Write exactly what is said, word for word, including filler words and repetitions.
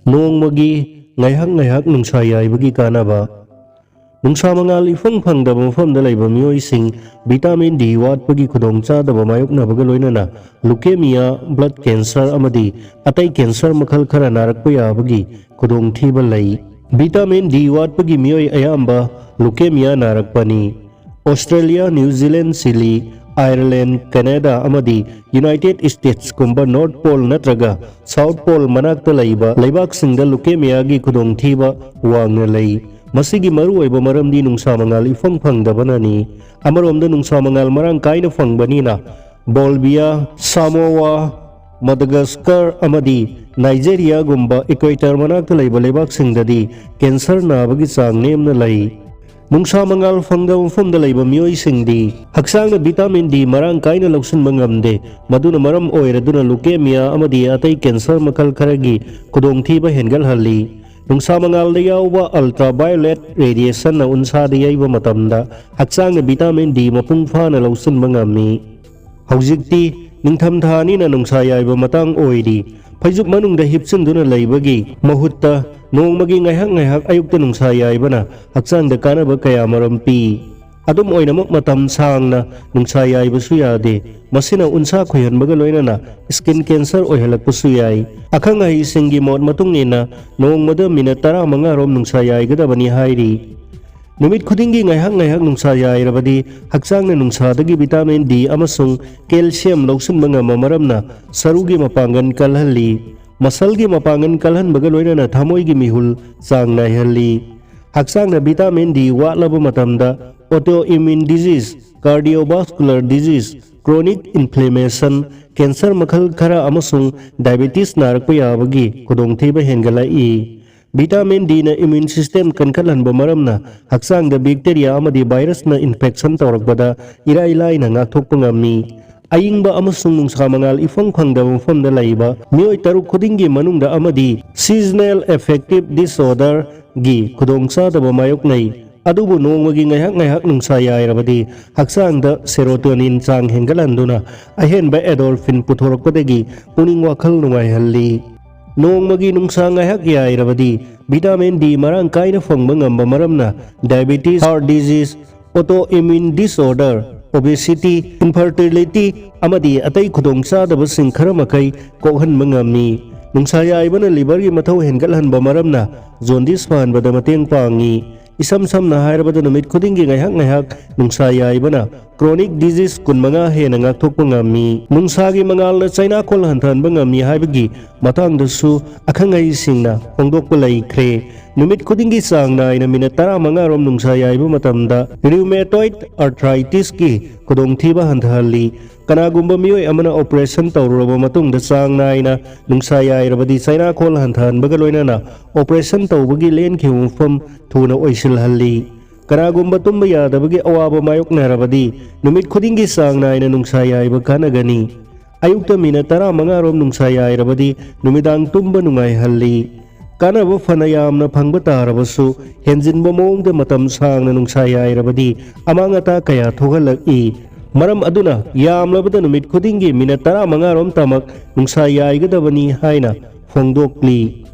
ꯅꯣꯡꯃꯒꯤ ꯉꯥꯏꯍꯥꯛ ꯉꯥꯏꯍꯥꯛ ꯅꯨꯡꯁꯥ ꯌꯥꯏꯕꯒꯤ ꯀꯥꯟꯅꯕ꯫ ꯅꯨꯡꯁꯥ ꯃꯉꯥꯜ ꯏꯐꯪ ꯐꯪꯗꯕ ꯃꯐꯝꯗ ꯂꯩꯕ ꯃꯤꯑꯣꯏꯁꯤꯡ ꯚꯤꯇꯥꯃꯤꯟ ꯗꯤ ꯋꯥꯠꯄꯒꯤ ꯈꯨꯗꯣꯡꯆꯥꯗꯕ ꯃꯥꯌꯣꯛꯅꯕꯒ ꯂꯣꯏꯅꯅ ꯂꯨꯀꯦꯃꯤꯌꯥ, ꯕ꯭ꯂꯗ ꯀꯦꯟꯁꯔ ꯑꯃꯗꯤ ꯑꯇꯩ ꯀꯦꯟꯁꯔ ꯃꯈꯜ ꯈꯔ ꯅꯥꯔꯛꯄ ꯌꯥꯕꯒꯤ ꯈꯨꯗꯣꯡꯊꯤꯕ ꯂꯩ꯫ ꯚꯤꯇꯥꯃꯤꯟ ꯗꯤ ꯋꯥꯠꯄꯒꯤ ꯃꯤꯑꯣꯏ ꯑꯌꯥꯝꯕ ꯂꯨꯀꯦꯃꯤꯌꯥ ꯅꯥꯔꯛꯄꯅꯤ꯫ Australia, New Zealand, Chile, Ireland, Canada ꯑꯃꯗꯤ ꯌꯨꯅꯥꯏꯇꯦꯗ ꯁ꯭ꯇꯦꯠꯁꯀꯨꯝꯕ ꯅꯣꯔꯠ ꯄꯣꯜ ꯅꯠꯇ꯭ꯔꯒ ꯁꯥꯎꯠ ꯄꯣꯜ ꯃꯅꯥꯛꯇ ꯂꯩꯕ ꯂꯩꯕꯥꯛꯁꯤꯡꯗ ꯂꯨꯀꯦꯃꯤꯌꯥꯒꯤ ꯈꯨꯗꯣꯡꯊꯤꯕ ꯋꯥꯡꯅ ꯂꯩ꯫ ꯃꯁꯤꯒꯤ ꯃꯔꯨꯑꯣꯏꯕ ꯃꯔꯝꯗꯤ ꯅꯨꯡꯁꯥ ꯃꯉꯥꯜ ꯏꯐꯪ ꯐꯪꯗꯕꯅꯅꯤ꯫ ꯑꯃꯔꯣꯝꯗ ꯅꯨꯡꯁꯥ ꯃꯉꯥꯜ ꯃꯔꯥꯡ ꯀꯥꯏꯅ ꯐꯪꯕꯅꯤꯅ ꯕꯣꯜꯕꯤꯌꯥ, ꯁꯥꯃꯣꯋꯥ, ꯃꯗꯒꯁꯀꯔ ꯑꯃꯗꯤ ꯅꯥꯏꯖꯦꯔꯤꯌꯥꯒꯨꯝꯕ ꯏꯀ꯭ꯋꯦꯇꯔ ꯃꯅꯥꯛꯇ ꯂꯩꯕ ꯂꯩꯕꯥꯛꯁꯤꯡꯗꯗꯤ ꯀꯦꯟꯁꯔ ꯅꯥꯕꯒꯤ ꯆꯥꯡ ꯅꯦꯝꯅ ꯂꯩ꯫ ꯅꯨꯡꯁꯥ ꯃꯉꯥꯜ ꯐꯪꯗꯕ ꯃꯐꯝꯗ ꯂꯩꯕ ꯃꯤꯑꯣꯏꯁꯤꯡꯗꯤ ꯍꯛꯆꯥꯡꯅ ꯚꯤꯇꯥꯃꯤꯟ ꯗꯤ ꯃꯔꯥꯡ ꯀꯥꯏꯅ ꯂꯧꯁꯤꯟꯕ ꯉꯝꯗꯦ꯫ ꯃꯗꯨꯅ ꯃꯔꯝ ꯑꯣꯏꯔꯗꯨꯅ ꯂꯨꯀꯦꯃꯤꯌꯥ ꯑꯃꯗꯤ ꯑꯇꯩ ꯀꯦꯟꯁꯔ ꯃꯈꯜ ꯈꯔꯒꯤ ꯈꯨꯗꯣꯡꯊꯤꯕ ꯍꯦꯟꯒꯠꯍꯜꯂꯤ꯫ ꯅꯨꯡꯁꯥ ꯃꯉꯥꯜꯗ ꯌꯥꯎꯕ ꯑꯜꯇ꯭ꯔꯥ ꯚꯥꯏꯑꯣꯂꯦꯠ ꯔꯦꯗꯤꯌꯦꯁꯟꯅ ꯎꯟꯁꯥꯗ ꯌꯩꯕ ꯃꯇꯝꯗ ꯍꯛꯆꯥꯡꯅ ꯚꯤꯇꯥꯃꯤꯟ ꯗꯤ ꯃꯄꯨꯡ ꯐꯥꯅ ꯂꯧꯁꯤꯟꯕ ꯉꯝꯃꯤ꯫ ꯍꯧꯖꯤꯛꯇꯤ ꯅꯤꯡꯊꯝꯊꯥꯅꯤꯅ ꯅꯨꯡꯁꯥ ꯌꯥꯏꯕ ꯃꯇꯥꯡ ꯑꯣꯏꯔꯤ꯫ ꯐꯩꯖꯨꯞ ꯃꯅꯨꯡꯗ ꯍꯤꯞꯆꯤꯟꯗꯨꯅ ꯂꯩꯕꯒꯤ ꯃꯍꯨꯠꯇ ꯅꯣꯡꯃꯒꯤ ꯉꯥꯏꯍꯥꯛ ꯉꯥꯏꯍꯥꯛ ꯑꯌꯨꯛꯇ ꯅꯨꯡꯁꯥ ꯌꯥꯏꯕꯅ ꯍꯛꯆꯥꯡꯗ ꯀꯥꯟꯅꯕ ꯀꯌꯥ ꯃꯔꯨꯝ ꯄꯤ꯫ ꯑꯗꯨꯝ ꯑꯣꯏꯅꯃꯛ, ꯃꯇꯝ ꯁꯥꯡꯅ ꯅꯨꯡꯁꯥ ꯌꯥꯏꯕꯁꯨ ꯌꯥꯗꯦ꯫ ꯃꯁꯤꯅ ꯎꯟꯁꯥ ꯈꯣꯏꯍꯟꯕꯒ ꯂꯣꯏꯅꯅ ꯁ꯭ꯀꯤꯟ ꯀꯦꯟꯁꯔ ꯑꯣꯏꯍꯜꯂꯛꯄꯁꯨ ꯌꯥꯏ꯫ ꯑꯈꯪ ꯑꯍꯩꯁꯤꯡꯒꯤ ꯃꯣꯠ ꯃꯇꯨꯡ ꯏꯟꯅ ꯅꯣꯡꯃꯗ ꯃꯤꯅꯠ ꯇꯔꯥꯃꯉꯥ ꯔꯣꯝ ꯅꯨꯡꯁꯥ ꯌꯥꯏꯒꯗꯕꯅꯤ ꯍꯥꯏꯔꯤ꯫ ꯅꯨꯃꯤꯠ ꯈꯨꯗꯤꯡꯒꯤ ꯉꯥꯏꯍꯥꯛ ꯉꯥꯏꯍꯥꯛ ꯅꯨꯡꯁꯥ ꯌꯥꯏꯔꯕꯗꯤ ꯍꯛꯆꯥꯡꯅ ꯅꯨꯡꯁꯥꯗꯒꯤ ꯚꯤꯇꯥꯃꯤꯟ ꯗꯤ ꯑꯃꯁꯨꯡ ꯀꯦꯜꯁꯤꯌꯝ ꯂꯧꯁꯤꯟꯕ ꯉꯝꯕ ꯃꯔꯝꯅ ꯁꯔꯨꯒꯤ ꯃꯄꯥꯡꯒꯜ ꯀꯜꯍꯜꯂꯤ꯫ ꯃꯁꯜꯒꯤ ꯃꯄꯥꯡꯒꯜ ꯀꯜꯍꯟꯕꯒ ꯂꯣꯏꯅꯅ ꯊꯃꯣꯏꯒꯤ ꯃꯤꯍꯨꯜ ꯆꯥꯡ ꯅꯥꯏꯍꯜꯂꯤ꯫ ꯍꯛꯆꯥꯡꯅ ꯚꯤꯇꯥꯃꯤꯟ ꯗꯤ ꯋꯥꯠꯂꯕ ꯃꯇꯝꯗ autoimmune disease, cardiovascular disease, chronic inflammation, cancer ꯃꯈꯜ ꯈꯔ ꯑꯃꯁꯨꯡ ꯗꯥꯏꯕꯦꯇꯤꯁ ꯅꯥꯔꯛꯄ ꯌꯥꯕꯒꯤ ꯈꯨꯗꯣꯡꯊꯤꯕ ꯍꯦꯟꯒꯠꯂꯛꯏ꯫ ꯚꯤꯇꯥꯃꯤꯟ ꯗꯤꯅ ꯏꯝꯌꯨꯟ ꯁꯤꯁꯇꯦꯝ ꯀꯟꯈꯠꯍꯟꯕ ꯃꯔꯝꯅ ꯍꯛꯆꯥꯡꯗ ꯕꯦꯛꯇꯦꯔꯤꯌꯥ ꯑꯃꯗꯤ ꯚꯥꯏꯔꯁꯅ ꯏꯟꯐꯦꯛꯁꯟ ꯇꯧꯔꯛꯄꯗ ꯏꯔꯥꯏ ꯂꯥꯏꯅ ꯉꯥꯛꯊꯣꯛꯄ ꯉꯝꯃꯤ꯫ ꯑꯏꯪꯕ ꯑꯃꯁꯨꯡ ꯅꯨꯡꯁꯥ ꯃꯉꯥꯜ ꯏꯐꯪ ꯐꯪꯗꯕ ꯃꯐꯝꯗ ꯂꯩꯕ ꯃꯤꯑꯣꯏ ꯇꯔꯨꯛ ꯈꯨꯗꯤꯡꯒꯤ ꯃꯅꯨꯡꯗ ꯑꯃꯗꯤ seasonal affective disorderꯒꯤ ꯈꯨꯗꯣꯡꯆꯥꯗꯕ ꯃꯥꯌꯣꯛꯅꯩ꯫ ꯑꯗꯨꯕꯨ ꯅꯣꯡꯃꯒꯤ ꯉꯥꯏꯍꯥꯛ ꯉꯥꯏꯍꯥꯛ ꯅꯨꯡꯁꯥ ꯌꯥꯏꯔꯕꯗꯤ ꯍꯛꯆꯥꯡꯗ ꯁꯦꯔꯣꯇꯣꯅꯤꯟ ꯆꯥꯡ ꯍꯦꯟꯒꯠꯍꯟꯗꯨꯅ ꯑꯍꯦꯟꯕ ꯑꯦꯗꯣꯔꯐꯤꯟ ꯄꯨꯊꯣꯔꯛꯄꯗꯒꯤ ꯄꯨꯛꯅꯤꯡ ꯋꯥꯈꯜ ꯅꯨꯡꯉꯥꯏꯍꯜꯂꯤ꯫ ꯅꯣꯡꯃꯒꯤ ꯅꯨꯡꯁꯥ ꯉꯥꯏꯍꯥꯛ ꯌꯥꯏꯔꯕꯗꯤ vitamin D ꯃꯔꯥꯡ ꯀꯥꯏꯅ ꯐꯪꯕ ꯉꯝꯕ ꯃꯔꯝꯅ diabetes, heart disease, autoimmune disorder, obesity, infertility ꯑꯃꯗꯤ ꯑꯇꯩ ꯈꯨꯗꯣꯡꯆꯥꯗꯕꯁꯤꯡ ꯈꯔ ꯃꯈꯩ ꯀꯣꯛꯍꯟꯕ ꯉꯝꯃꯤ꯫ ꯅꯨꯡꯁꯥ ꯌꯥꯏꯕꯅ liverꯒꯤ ꯃꯊꯧ ꯍꯦꯟꯒꯠꯍꯟꯕ ꯃꯔꯝꯅ jaundice ꯐꯍꯟꯕꯗ ꯃꯇꯦꯡ ꯄꯥꯡꯉꯤ꯫ ꯏꯁꯝ ꯁꯝꯅ ꯍꯥꯏꯔꯕꯗ, ꯅꯨꯃꯤꯠ ꯈꯨꯗꯤꯡꯒꯤ ꯉꯥꯏꯍꯥꯛ ꯉꯥꯏꯍꯥꯛ ꯅꯨꯡꯁꯥ ꯌꯥꯏꯕꯅ chronic disease ꯀꯨꯟꯃꯉꯥ ꯍꯦꯟꯅ ꯉꯥꯛꯊꯣꯛꯄ ꯉꯝꯃꯤ꯫ ꯅꯨꯡꯁꯥꯒꯤ ꯃꯉꯥꯜꯅ ꯆꯩꯅꯥꯈꯣꯜ ꯍꯟꯊꯍꯟꯕ ꯉꯝꯃꯤ ꯍꯥꯏꯕꯒꯤ ꯃꯇꯥꯡꯗꯁꯨ ꯑꯈꯪ ꯑꯍꯩꯁꯤꯡꯅ ꯐꯣꯡꯗꯣꯛꯄ ꯂꯩꯈ꯭ꯔꯦ꯫ ꯅꯨꯃꯤꯠ ꯈꯨꯗꯤꯡꯒꯤ ꯆꯥꯡ ꯅꯥꯏꯅ minute ꯇꯔꯥꯃꯉꯥ ꯔꯣꯝ ꯅꯨꯡꯁꯥ ꯌꯥꯏꯕ ꯃꯇꯝꯗ rheumatoid arthritisꯀꯤ ꯈꯨꯗꯣꯡꯊꯤꯕ ꯍꯟꯊꯍꯜꯂꯤ꯫ ꯀꯅꯥꯒꯨꯝꯕ ꯃꯤꯑꯣꯏ ꯑꯃꯅ operation ꯇꯧꯔꯨꯔꯕ ꯃꯇꯨꯡꯗ ꯆꯥꯡ ꯅꯥꯏꯅ ꯅꯨꯡꯁꯥ ꯌꯥꯏꯔꯕꯗꯤ ꯆꯩꯅꯥꯈꯣꯜ ꯍꯟꯊꯍꯟꯕꯒ ꯂꯣꯏꯅꯅ operation ꯇꯧꯕꯒꯤ ꯂꯦꯟꯈꯤꯕ ꯃꯐꯝ ꯊꯨꯅ ꯑꯣꯏꯁꯤꯜꯍꯜꯂꯤ꯫ ꯀꯅꯥꯒꯨꯝꯕ ꯇꯨꯝꯕ ꯌꯥꯗꯕꯒꯤ ꯑꯋꯥꯕ ꯃꯥꯌꯣꯛꯅꯔꯕꯗꯤ ꯅꯨꯃꯤꯠ ꯈꯨꯗꯤꯡꯒꯤ ꯆꯥꯡ ꯅꯥꯏꯅ ꯅꯨꯡꯁꯥ ꯌꯥꯏꯕ ꯀꯥꯟꯅꯒꯅꯤ꯫ ꯑꯌꯨꯛꯇ minute ꯇꯔꯥꯃꯉꯥ ꯔꯣꯝ ꯅꯨꯡꯁꯥ ꯌꯥꯏꯔꯕꯗꯤ ꯅꯨꯃꯤꯗꯥꯡ ꯇꯨꯝꯕ ꯅꯨꯡꯉꯥꯏꯍꯜꯂꯤ꯫ ꯀꯥꯟꯅꯕ ꯐꯅ ꯌꯥꯝꯅ ꯐꯪꯕ ꯇꯥꯔꯕꯁꯨ, ꯍꯦꯟꯖꯤꯟꯕ ꯃꯑꯣꯡꯗ ꯃꯇꯝ ꯁꯥꯡꯅ ꯅꯨꯡꯁꯥ ꯌꯥꯏꯔꯕꯗꯤ ꯑꯃꯥꯡ ꯑꯇꯥ ꯀꯌꯥ ꯊꯣꯛꯍꯜꯂꯛꯏ꯫ ꯃꯔꯝ ꯑꯗꯨꯅ ꯌꯥꯝꯂꯕꯗ ꯅꯨꯃꯤꯠ ꯈꯨꯗꯤꯡꯒꯤ minute ꯇꯔꯥꯃꯉꯥ ꯔꯣꯝ ꯇꯃꯛ ꯅꯨꯡꯁꯥ ꯌꯥꯏꯒꯗꯕꯅꯤ ꯍꯥꯏꯅ ꯐꯣꯡꯗꯣꯛꯂꯤ꯫